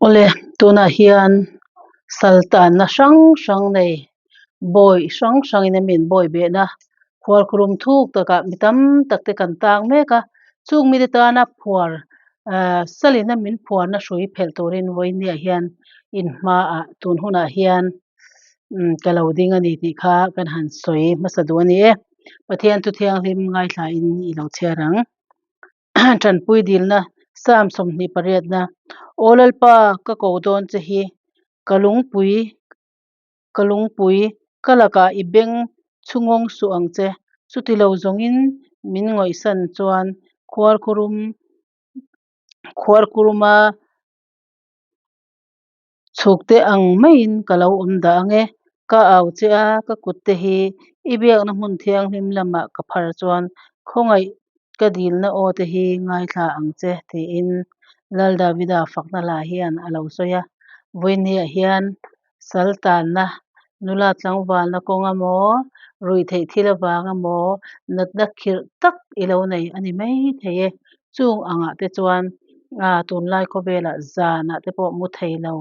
Awle, tunah hian saltanna hrang hrang nei bawi hrang hrangin a min bawi behna khuarkhurum thuk takah mi tam tak te kan tang mek a, chung mite tana phuar ahh salina min phuarna hrui phelh turin vawinia hian in hmaah tun hunah hian umm ka lo ding a ni tih kha kan han sawi hmasa duh a ni e. Pathian thu thianghlim ngaithlain i lo chhiar ang. Tanpui dilna Psalm 28 na Aw Lalpa ka ko dawn che hi ka lungpui ka lungpui ka lakah i beng chhungawng suh ang che chuti lo zawngin min ngawihsan chuan khuarkhurum khuarkhuruma Chhukte ang maiin ka lo awm dah ang e. Ka au che a, ka kutte hi i biakna hmun thianghlim lamah ka phar chuan khawngaih ka dilna aw te hi ngaithla ang che, tiin Lal Davida fakna hla hian a lo sawi a. Vawinia hian sal tanna, nula tlangvalna kawng amaw, ruihtheih thil avang amaw, natna khirh tak i lo nei a ni mai thei e. Chung angah te chuan tunlai khawvelah zanah te pawh mu thei lo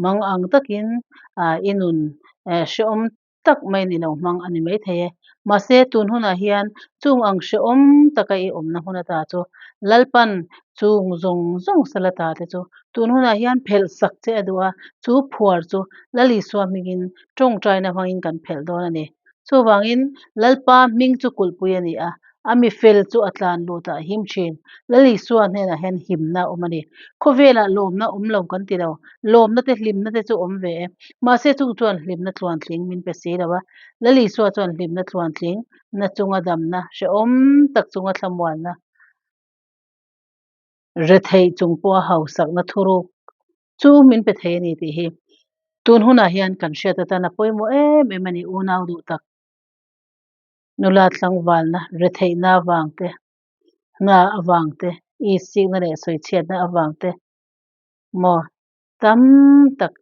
mang ang takin i nun hrehawm tak mai ni lo hmang a ni mai thei e. Mahse tun hunah hian chung ang hrehawm taka i awmna hun ata chu Lalpan chung zawng zawng sal ata te chu tun hunah hian phelh sak che a duh a, chu phuar chu Lal Isua hmingin tawngtaina hmangin kan phelh dawn a ni. Chuvangin Lalpa hming chu kulhpui a ni a, a mi fel chu a tlan lut a him thin. Lal Isua hnenah hian himna a awm a ni. Khawvelah lawmna awm lo kan ti lo, lawmna te hlimna te chu awm ve e. Mahse chung chuan hlimna tluantling min pe si lo a, Lal Isua chuan hlimna tluantling na chunga damna, hrehawm tak chunga thlamuanna, retheih chung pawha hausakna thuruk chu min pe thei a ni tih hi tun hunah hian kan hriat atan a pawimawh em em a ni unau duh tak. Nula tlangvalna, retheihna avang te, hna avang te, isikna leh sawichhiatna avang te maw tam tak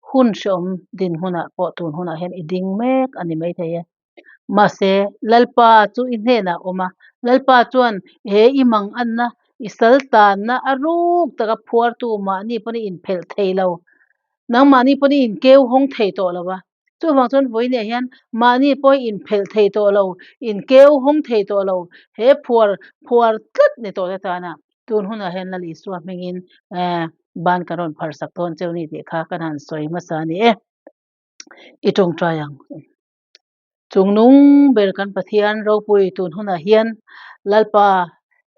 hun hrehawm dinhmunah pawh tun hunah hian i ding mek a ni maithei e. Mahse, Lalpa chu i hnenah a awm a, Lalpa chuan he i mang anna, i sal tanna a ruk taka phuartu mahni pawn i inphelh thei lo, nangmahni pawn i inkeu hawng thei tawh lo a. Chuvang chuan vawiinah hian mahni pawh i inphelh thei tawh lo, inkeu hawng thei tawh lo, he phuar phuar tlat ni tawh te tana tun hunah hian Lal Isua hmingin ban kan rawn pharsak dawn cheu ni tih kha kan han sawi hmasa a ni e. I tawngtai ang. Chung nung ber kan Pathian ropui tun hunah hian Lalpa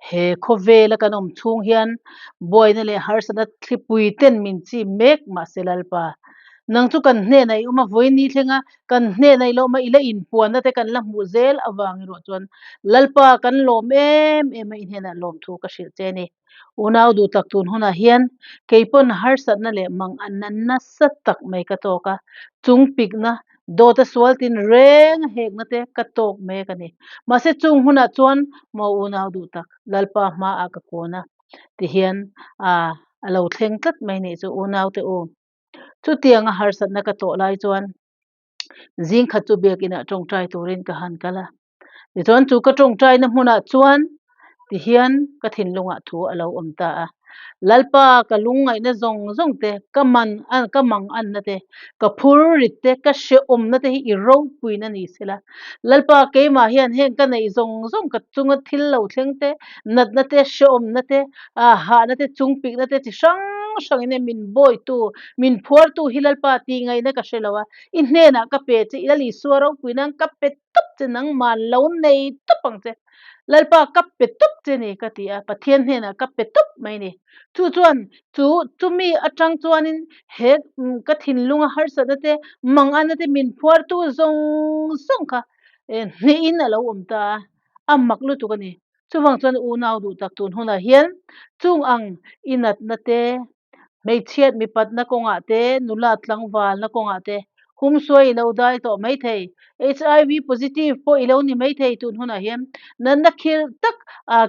he khawvela kan awm chhung hian buaina leh harsatna thlipui ten min chim mek mahse Lalpa nang chu kan hnenah i awm a, vawiin thlenga kan hnenah i la awm a, i la inpuanna te kan la hmuh zel avang erawh chuan Lalpa kan lawm em em a, i hnenah lawmthu ka hrilh che a ni. Unau duh tak tun hunah hian keipawn harsatna leh manganna nasa tak mai ka tawk a, chung pikna, dawta sual tin reng a hekna te ka tawk mek a ni. Mahse chung hunah chuan maw unau duh tak Lalpa hmaah ka kun a tihian a a lo thleng tlat mai nih chu unau te u. Chutianga harsatna ka tawh lai chuan zing khat chu biakinah tawngtai turin ka han kal a. Tichuan chu ka tawngtaina hmunah chuan tihian ka thinlungah thu a lo awm ta a, Lalpa ka lungngaihna zawng zawng te, ka man ka mang anna te, ka phur rit te, ka hrehawmna te hi i ropuina ni sela. Lalpa keimah hian heng ka neih zawng zawng ka chunga thil lo thleng te, natna te, hrehawmna te, hahna te, chungpikna te chi hrang hrangin min bawitu, min phuartu hi Lalpa tihngaihna ka hre lo a, i hnenah ka pe che, i Lal Isua ropui nan ka pe tawp che nangmah lo nei tawp ang che Lalpa ka pe tawp che ni ka ti a Pathian hnenah ka pe tawp mai ni chu chuan chu chumi atang chuanin he ka thinlunga harsatna te manganna te min phuartu zawng zawng kha hnehin a lo awm ta a a mak lutuk a ni chuvang chuan unau duh tak tun hunah hian chung ang i natna te Hmeichhiat mipatna kawngah te, nula tlangvalna kawngah te humsuai i lo dai tawh maithei. HIV positive pawh i lo ni maithei tun hunah hian natna khirh tak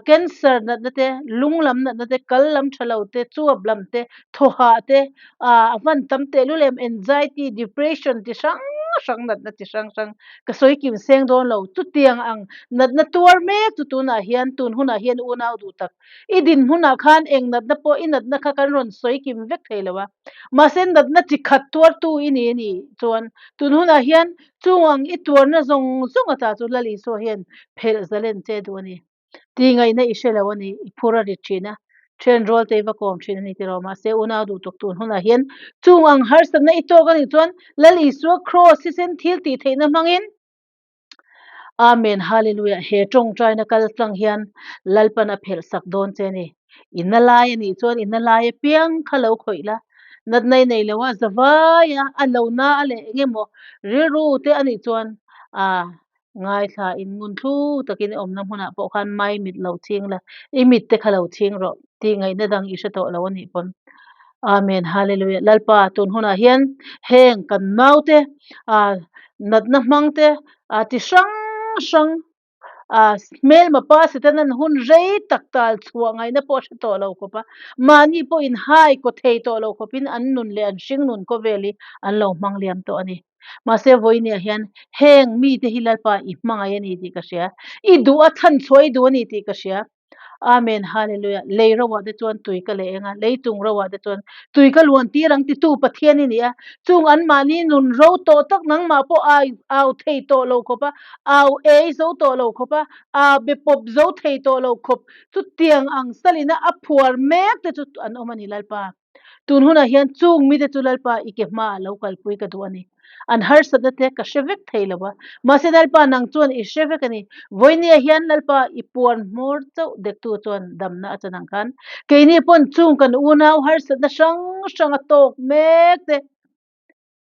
cancer natna te, lung lam natna te, kal lam tha lo te, chuap lam te, thawhah te a hman tam tehlul em, anxiety, depression ti hrang hrang natna chi hrang hrang ka sawi kim seng dawn lo. Chutiang ang natna tuar mek chu tunah hian tun hunah hian unau duh tak i dinhmunah khan eng natna pawh i natna kha kan rawn sawi kim vek thei lo a. Mahse natna chi khat tuartu i ni a nih chuan tun hunah hian chung ang i tuarna zawng zawng ata chu Lal Isua hian phelh zalen che duh a ni. Ti ngaihna i hre lo a ni, i phur a rit thin a, then rual te i va kawm thin a ni tiraw. Mahse unau duh tuk tun hunah hian chung ang harsatna i tawk a nih chuan Lal Isua Kraws thisen thil tih theihna hmangin Amen Hallelujah he tawngtaina kal tlang hian Lalpan a phelh sak dawn che a ni. I na lai a nih chuan i na lai apiang kha lo khawih la, natna i nei lo a, zavai a, a lo na a leh eng emaw rilru te a nih chuan aa Ngaithla in ngun thlu takin i awmna hmunah pawh khan mai mit lo ching la, i mit te kha lo ching rawh tih ngaihna dang i hre tawh lo a nih pawn. Amen Hallelujah Lalpa tun hunah hian heng kan naute ah natna hmang te ah ti hrang hrang ah hmelma pa Setanan hun rei tak tal chhuah ngaihna pawh a hre tawh lo khawp a, mahni pawh in hai kaw thei tawh lo khawpin an nun leh an hring nun khawvel hi an lo hmang liam tawh a ni. Mahse vawinia hian heng mite hi Lalpa i hmangaih a ni tih ka hria. I duh a chhan chhuah i duh a ni tih ka hria. Amen Hallelujah. Lei roah te chuan tui ka leh eng a, lei chung roah te chuan tui ka luan tir ang titu Pathian i ni a. Chung anmahni nun ro tawh tak nangmah pawh au au thei tawh lo khawp a, au ei zo tawh lo khawp a, au be pawp zo thei tawh lo khawp chutiang ang salina a phuar mek te chu an awm a ni Lalpa. Tun hunah hian chung mite chu Lalpa i ke hmaah lo kalpui ka duh a ni. An harsatna te ka hre vek thei lo a, mahse Lalpa nang chuan i hre vek a ni. Vawinia hian Lalpa i puan hmawr chauh dektu chuan damna a chan ang khan keini pawn chung kan unau harsatna hrang hrang a tawk mek te,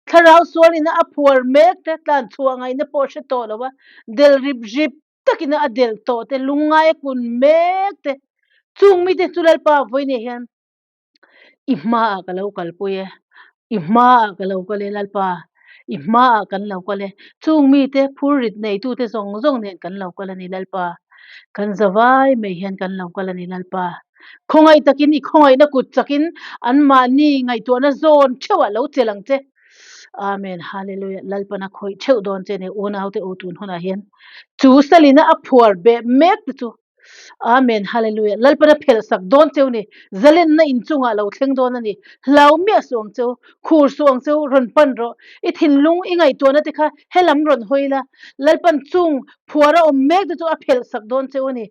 thlarau sualina a phuar mek te, tlan chhuah ngaihna pawh hre tawh lo a, del rip rip takin a delh tawh te, lungngai a kun mek te, chung mite chu Lalpa vawinia hian I hmaah ka lo kalpui e, i hmaah ka lo kal e Lalpa, i hmaah kan lo kal e, chung mite phurrit neitute zawng zawng nen kan lo kal a ni Lalpa, kan zavai mai hian kan lo kal a ni Lalpa. Khawngaih takin i khawngaihna kut chakin anmahni ngaihtuahna zawn theuhah lo chelh ang che. Amen Hallelujah Lalpana khawih theuh dawn che ni unaute u tun hunah hian chu salina a phuar beh mek te chu Amen Hallelujah Lalpana phelh sak dawn cheu ni zalenna inchungah lo thleng dawn a ni hlau miah suh ang cheu khur suh ang cheu rawn pan rawh i thinlung i ngaihtuahna te kha helam rawn hawi la Lalpan chung phuar a awm mek te chu a phelh sak dawn cheu a ni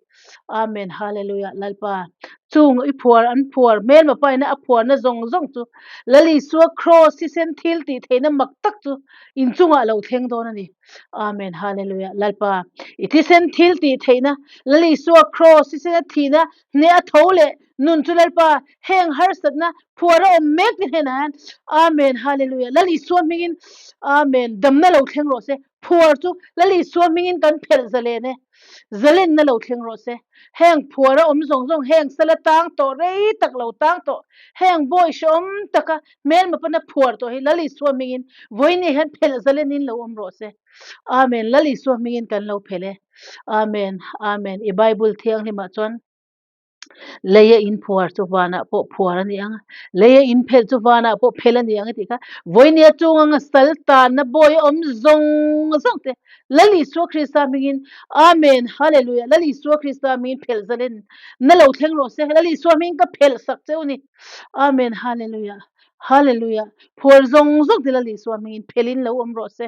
Amen Hallelujah Lalpa chung i phuar an phuar hmelma paina a phuarna zawng zawng chu Lal Isua Kraws thisen thil tih theihna mak tak chu inchungah lo thleng dawn a ni. Amen Hallelujah Lalpa i thisen thil tih theihna Lal Isua Kraws thisena thihna hneh a tho leh nun chu Lalpa heng harsatna phuar a awm mek te hnenah hian Amen Hallelujah Lal Isua hmingin Amen damna lo thleng rawh se phuar chu Lal Isua hmingin kan phelh zalen e zalenna lo thleng rawh se heng phuar a awm zawng zawng heng sala tang tawh rei tak lo tang tawh heng bawi hrehawm taka Hmelma pana phuar tawh hi Lal Isua hmingin vawiin hian phelh zalenin lo awm rawh se. Amen. Lal Isua hmingin kan lo phelh e. Amen. Amen. I Bible thianghlimah chuan leia in phuar chu vanah pawh phuar a ni ang a, leia in phelh chu vanah pawh phelh a ni ang a tih kha. Vawinia chung anga sal tanna bawi a awm zawng zawng te Lal Isua Krista hmingin Amen. Hallelujah. Lal Isua Krista hmingin phelh zalen na lo thleng rawh se. Lal Isua hmingin ka phelh sak cheu ni. Amen Hallelujah Hallelujah Phuar zawng zawng te Lal Isua hmingin phelin lo awm rawh se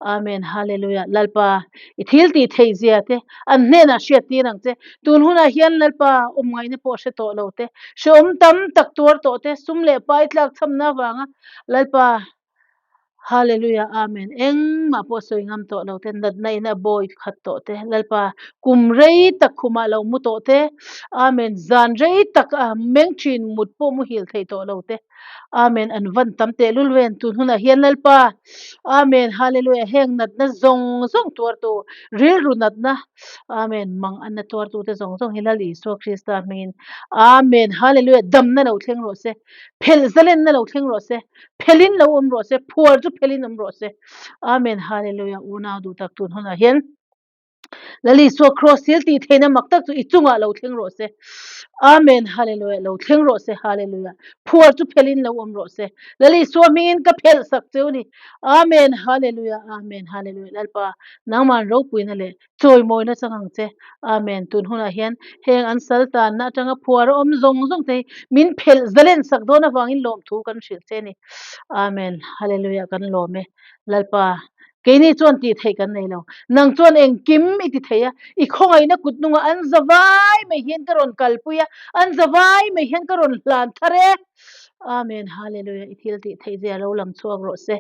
Amen Hallelujah Lalpa i thil tih theih zia te an hnenah hriat tir ang che tun hunah hian Lalpa awm ngaihna pawh hre tawh lo te hrehawm tam tak tuar tawh te sum leh pai tlak chhamna avanga Lalpa Hallelujah Amen engmah pawh sawi ngam tawh lo te natna in a bawi khat tawh te Lalpa kum rei tak khumah lo mu tawh te Amen zan rei tak a meng thin mut pawh muhil thei tawh lo te Amen an van tam teh lul ven tun hunah hian Lalpa Amen Hallelujah heng natna zawng zawng tuartu rilru natna Amen mang anna tuartu te zawng zawng hi Lal Isua Krista hmingin Amen Hallelujah damna lo thleng rawh se phelh zalenna lo thleng rawh se Phelin lo awm rawh se, phuar chu phelin awm rawh se. Amen Hallelujah unau duh tak tun hunah hian. Lal Isua Kraws thil tih theihna mak tak chu i chungah lo thleng rawh se. Amen Hallelujah lo thleng rawh se Hallelujah phuar chu phelhin lo awm rawh se. Lal Isua hmingin ka phelh sak cheu ni. Amen Hallelujah Amen Hallelujah Lalpa nangman ropuina leh chawimawina chang ang che. Amen tun hunah hian heng an sal tanna atanga phuar a awm zawng zawng te hi min phelh zalen sak dawn avangin lawmthu kan hrilh che ni. Amen Hallelujah kan lawm e Lalpa Keini chuan tih theih kan nei lo. Nang chuan engkim i ti thei a, i khawngaihna kut nungah an za vai mai hian ka rawn kalpui a, an za vai mai hian ka rawn hlan thar e. Amen Hallelujah i thil tih theih zia lo lang chhuak rawh se.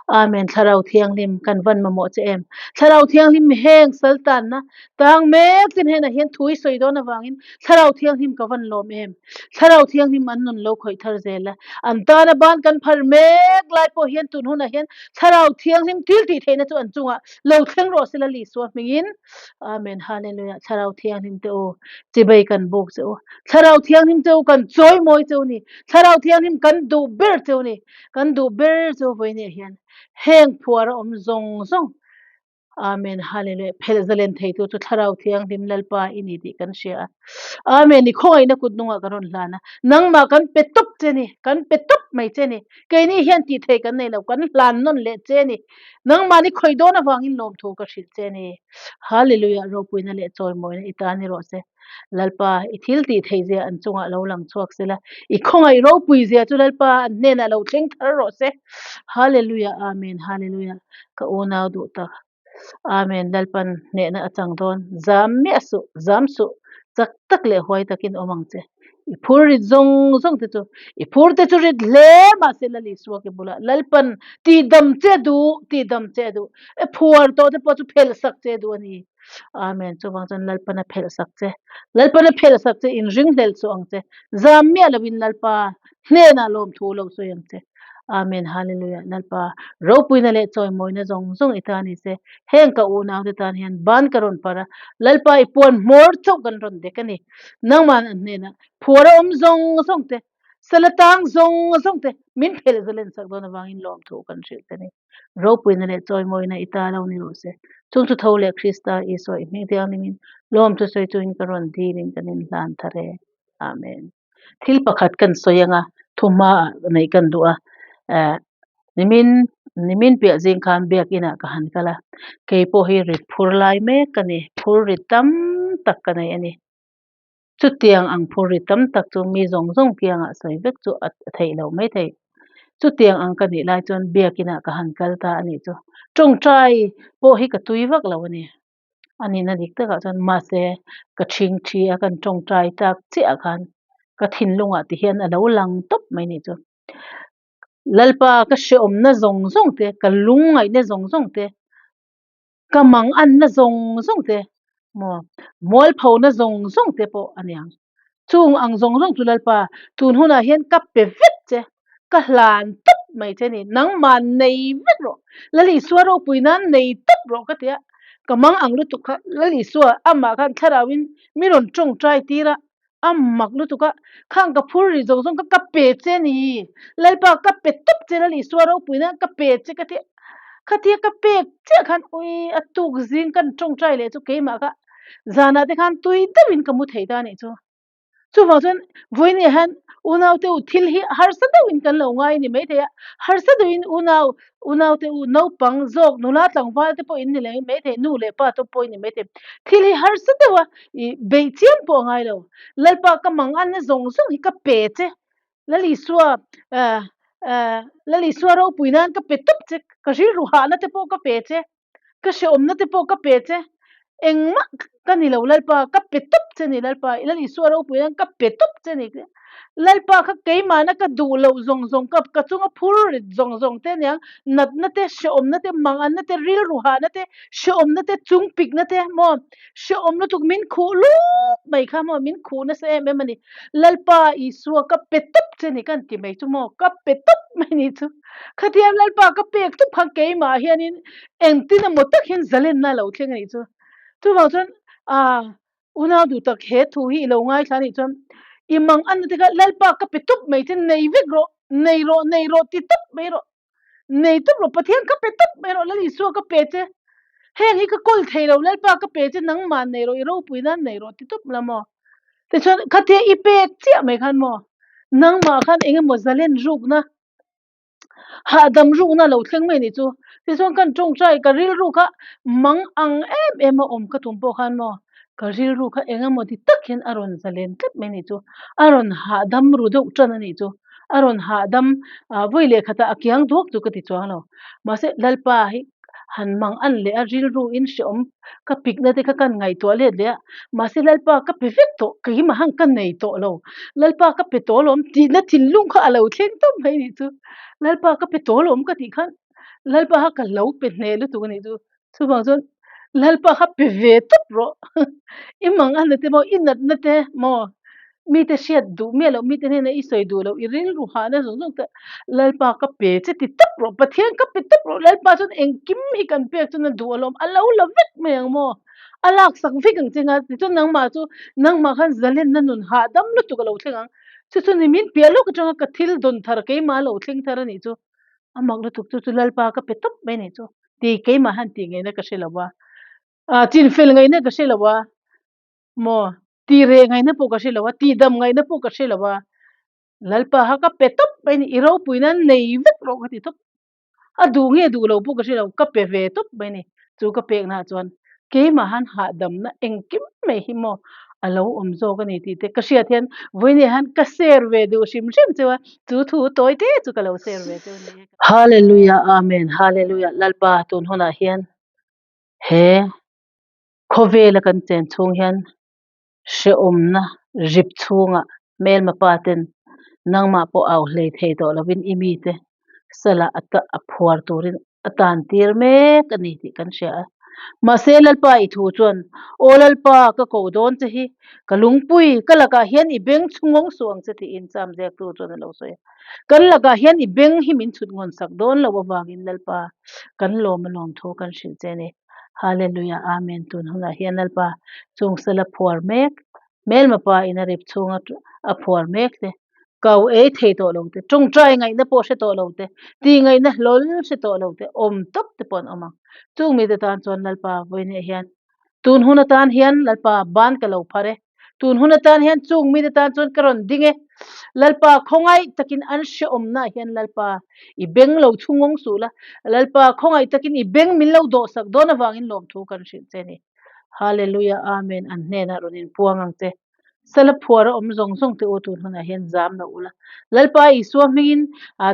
Amen Thlarau Thianghlim kan van mamawh che em. Thlarau Thianghlim heng sal tanna tang mek chin henah hian thu i sawi dawn avangin Thlarau Thianghlim ka van lawm em. Thlarau Thianghlim an nun lo khawih thar zel a, an tana ban kan phar mek lai pawh hian tun hunah hian Thlarau Thianghlim thil tih theihna chu an chungah lo thleng rawh se Lal Isua hmingin. Amen Hallelujah Thlarau Thianghlim te u chibai kan buk che u. Thlarau Thianghlim che u kan chawi mawi che u ni. Thlarau Thianghlim kan duh ber che u ni. Kan duh ber che u vawiin ah hian heng phuar a awm zawng zawng Amen Hallelujah phelh zalen theitu chu Thlarau Thianghlim Lalpa i ni tih kan hria a. Amen i khawngaihna kut nungah kan rawn hlan a. Nangmah kan pe tawp che ni, kan pe tawp mai che ni. Keini hian tih theih kan nei lo, kan hlan nawn leh che ni. Nangmah ni khawih dawn avangin lawmthu ka hrilh che ni. Hallelujah ropuina leh chawimawina i ta ni rawh se. Lalpa i thil tih theih zia an chungah lo lang chhuak sela, i khawngaih ropui zia chu Lalpa an hnenah lo thleng thar rawh se. Hallelujah Amen Hallelujah ka unau duh tak. Amen Lalpan hnehna a chang dawn. Zam miah suh, zam suh, chak tak leh huai takin awm ang che. I phur rit zawng zawng te chu, i phur te chu rit hle mahse Lal Isua ke bulah Lalpan tihdam che duh, tihdam che duh. I phuar tawh te pawh chu phelh sak che duh a ni. Amen. Chuvang chuan Lalpan a phelh sak che. Lalpan a phelh sak che in ring hlel suh ang che. Zam miah lovin Lalpa hnenah lawmthu lo sawi ang che. Amen. Hallelujah. Lalpa ropuina leh chawimawina zawng zawng i ta ni se. Heng ka unaute tan hian ban ka rawn par a. Lalpa i puan hmawr chauh kan rawn dek a ni. Nangman an hnenah phuar a awm zawng zawng te, sala tang zawng zawng te min phelh zalen sak dawn avangin lawmthu kan hrilh che ni. Ropuina leh chawimawina i ta lo ni rawh se. Chung chu tho leh Krista Isua i hming thianghlimin lawmthu sawi chungin ka rawn dilin kan inhlan thar e. Amen. Thil pakhat kan sawi anga thuhma ah neih kan duh a, eh nimin nimin piah zing khan biakin ah ka han kal a, kei pawh hi rit phur lai mek ka ni, phur rit tam tak ka nei a ni. Chutiang ang phur ri tam tak chu mi zawng zawng kiangah sawi vek chu a theih loh mai thei. Chutiang ang ka nih lai chuan biakinah ka han kal ta a nih chu. Tawngtai pawh hi ka tui vak lo a ni. A nihna dik takah chuan mahse ka ṭhing ṭhi a kan tawngtai tak chiah khan ka thinlungah ti hian a lo lang tawp mai nih chu. Lalpa ka hrehawmna zawng zawng te, ka lungngaihna zawng zawng te, Ka mang anna zawng zawng te maw, mualphona zawng zawng te pawh a niang. Chung ang zawng zawng chu Lalpa, tun hunah hian ka pe vek che, ka hlan tawp mai che ni, nangmah nei vek rawh, Lal Isua ropui nan nei tawp rawh ka ti a, ka mang ang lutuk kha Lal Isua amah khan thlarauin mi rawn tawngtai tir a, a mak lutuk a, khang ka phur ri zawng zawng kha ka pe che ni, Lalpa ka pe tawp che Lal Isua ropui nan ka pe che ka ti a, khatia ka pek chiah khan ui a tuk zing kan tawngtai leh chu keimah kha zanah te khan tui deuhin ka mu thei ta anih chu. Chuvang chuan vawiin hian unaute u thil hi harsa deuhin kan lo ngai a ni maithei a, harsa deuhin unau Unaute u, naupang zawk, nula tlangval te pawh in ni leh maithei, nu leh pa te pawh in ni maithei. Thil hi harsa deuh a, i beih chiam pawh a ngai lo. Lalpa ka mang anna zawng zawng hi ka pe che. Lal Isua, eh, eh, Lal Isua ropui nan ka pe tawp che, ka rilru hahna te pawh ka pe che, ka hrehawmna te pawh ka pe che. Engmah ka ni lo Lalpa, ka pe tawp che ni Lalpa, Lal Isua ropui nan ka pe tawp che ni. Lalpa kha keimahna ka duh loh zawng zawng ka ka chunga phur rit zawng zawng te aniang, natna te, hrehawmna te, manganna te, rilru hahna te, hrehawmna te, chungpikna te maw, hrehawm lutuk min khuh lut mai kha maw, min khuh nasa em em a ni. Lalpa Isua ka pe tawp che ni kan ti mai chu maw, ka pe tawp mai ni chu. Khatiang Lalpa ka pek tawp khan keimah hianin engtin emaw tak hian zalenna a lo thleng a nih chu. Chuvang chuan ah Unau duh tak he thu hi i lo ngaithla anih chuan i mang anna te kha Lalpa ka pe tawp mai che nei vek rawh, nei rawh, nei rawh ti tawp mai rawh, nei tawp rawh, Pathian ka pe tawp mai rawh, Lal Isua ka pe che. Heng hi ka kawl thei lo, Lalpa ka pe che nangmah nei rawh, i ropui nan nei rawh ti tawp la maw? Tichuan khatia i pek chiah mai khan maw nangmah khan eng emaw zalen rukna, hahdam rukna lo thleng mai a nih chu. Tichuan kan tawngtai ka rilru kha mang ang em em a awm ka tum pawh khan maw ka rilru kha eng emaw ti tak hian a rawn zalen tlat mai a nih chu. A rawn hahdam ru deuh tan a nih chu. A rawn hahdam vawi leh khatah a kiang duak chu ka ti chuang lo. Mahse Lalpa hi han mang an leh a rilru in hrehawm ka pikna te kha kan ngaihtuah let leh a, mahse Lalpa ka pe vek tawh keimah han ka nei tawh lo, Lalpa ka pe tawh alawm tihna thinlung kha a lo thleng tawp mai anih chu, Lalpa ka pe tawh alawm ka tih khan Lalpa kha ka lo pe hneh lutuk anih chu, chuvang chuan Lalpa kha pe ve tawp rawh i mang anna te maw i natna te maw Mite hriat duh miah loh, mite hnena i sawi duh loh, i rilru hahna zawng zawng te Lalpa ka pe che ti tawp rawh, Pathian ka pe tawp rawh, Lalpa chuan engkim hi kan pek chuan a duh alawm, a lo la vek mai ang maw? A laksak vek ang che nga, tichuan nangmah chu nangmah khan zalenna nun hahdam lutuk a lo thleng ang, chu chu ni min piah lawk atanga ka thil dawn thar keimah a lo thleng thar a nih chu, a mak lutuk chu chu Lalpa ka pe tawp mai a nih chu, ti keimah han tih ngaihna ka hre lo a, chinfel ngaihna ka hre lo a. Maw? Tih reh ngaihna pawh ka hre lo a, tih dam ngaihna pawh ka hre lo a, Lalpa kha ka pe tawp mai a ni, i ropui nan nei vek rawh ka ti tawp. A duh nge duh lo pawh ka hre lo, ka pe ve tawp mai a ni. Chu ka pek naah chuan keimah han hahdamna engkim mai hi maw a lo awm zawk a ni tih te ka hriat hian vawiin hian ka share ve duh hrim hrim cheu a, chu thu tawi te chu ka lo share ve cheu a ni e. Hallelujah Amen Hallelujah Lalpa tun hunah hian he Khawvela kan chen chhung hian hrehawmna rip chhungah hmelma pa ten nangmah pawh au hlei thei tawh lovin i mite salah a phuar turin a tan tir mek a ni tih kan hria a. Mahse Lalpa i thu chuan, Aw Lalpa, ka ko dawn che hi, ka lungpui, ka lakah hian i beng chhungawng suh ang che tiin Sam ziaktu chuan a lo sawi a. Kan lakah hian i beng hi min chhut ngawn sak dawn loh avangin Lalpa kan lawm alawm thu kan hrilh che a ni. Hallelujah Amen tun hunah hian Lalpa chung sala phuar mek hmelma pa in a rip chhunga a phuar mek te kau ei thei tawh lo te tawngtai ngaihna pawh hre tawh lo te tih ngaihna hlawl hre tawh lo te awm tawp te pawh an awm ang chung mite tan chuan Lalpa vawiinah hian tun hun atan hian Lalpa ban ka lo phar e Tun hun atan hian chung mite tan chuan ka rawn ding e. Lalpa khawngaih takin an hrehawmnaah hian Lalpa i beng lo chhungawng suh la, Lalpa khawngaih takin i beng min lo dawhsak dawn avangin lawmthu kan hrilh che ni. Hallelujah Amen an hnenah rawn inpuang ang che. Sala phuar a awm zawng zawng te u tun hunah hian zam lo ula. Lalpa Isua hmingin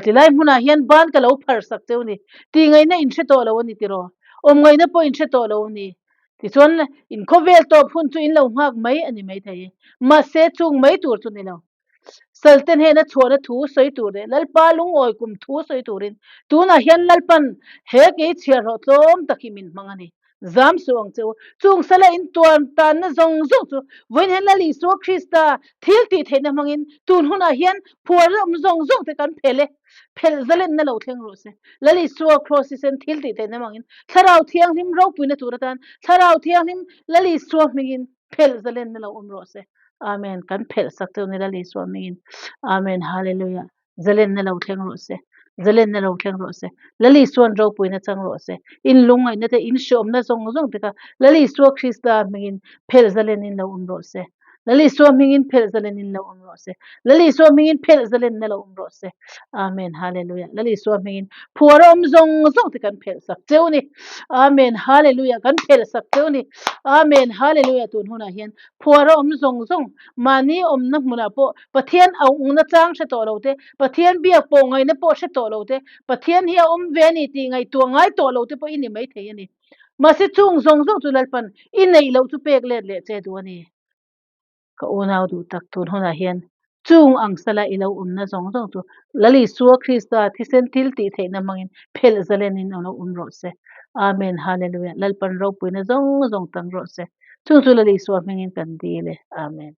tilai hmunah hian ban ka lo pharsak cheu ni. Tihngaihna in hre tawh lo a ni tiraw? Awmngaihna pawh in hre tawh lo a ni. Tichuan, in khawvel tawp hun chu in lo nghak mai a ni maithei e. Mahse, chung mai tur chu ni lo. Salte hnena chhuahna thu sawi tur leh Lalpa lungawi kum thu sawi turin tunah hian Lalpan he kei chhiarhlawh tlawm tak hi min hmang a ni. Zam suh ang che u. Chung sala in tuan tanna zawng zawng chu vawiin hian Lal Isua Krista thil tih theihna hmangin tun hunah hian phuar awm zawng zawng te kan phel e. Phelh zalenna lo thleng rawh se. Lal Isua Kraws hi sen thil tih theihna hmangin Thlarau Thianghlim ropuina tur atan Thlarau Thianghlim Lal Isua hmingin phelh zalenna lo awm rawh se. Amen. Kan phelh sak cheu ni Lal Isua hmingin. Amen. Hallelujah. Zalenna lo thleng rawh se. Zalenna lo thleng rawh se. Lal Isuan ropuina chang rawh se. In lungngaihna te, in hreawmna zawng zawng te kha Lal Isua Krista hmingin phelh zalenin lo awm rawh se. Lal Isua hmingin phelh zalenin lo awm rawh se. Lal Isua hmingin phelh zalenna lo awm rawh se. Amen. Hallelujah. Lal Isua hmingin phuar a awm zawng zawng te kan phelh sak cheu ni. Amen. Hallelujah. Kan phelh sak cheu ni. Amen. Hallelujah. Tun hunah hian phuar a awm zawng zawng mahni awmna hmunah pawh Pathian auhna chang hre tawh lo te, Pathian biak pawh ngaihna pawh hre tawh lo te, Pathian hi a awm ve a ni tih ngaihtuah ngai tawh lo te pawh i ni maithei a ni. Mahse chung zawng zawng chu Lalpan i neih loh chu pek let leh che duh a ni. Ka unau duh tak tun hunah hian chung ang sala i lo awmna zawng zawng chu Lal Isua Krista thisen thil tih theihna hmangin phelh zalenin a lo awm rawh se. Amen Hallelujah Lalpan ropuina zawng zawng tam rawh se. Chung chu Lal Isua hmingin kan dil e. Amen.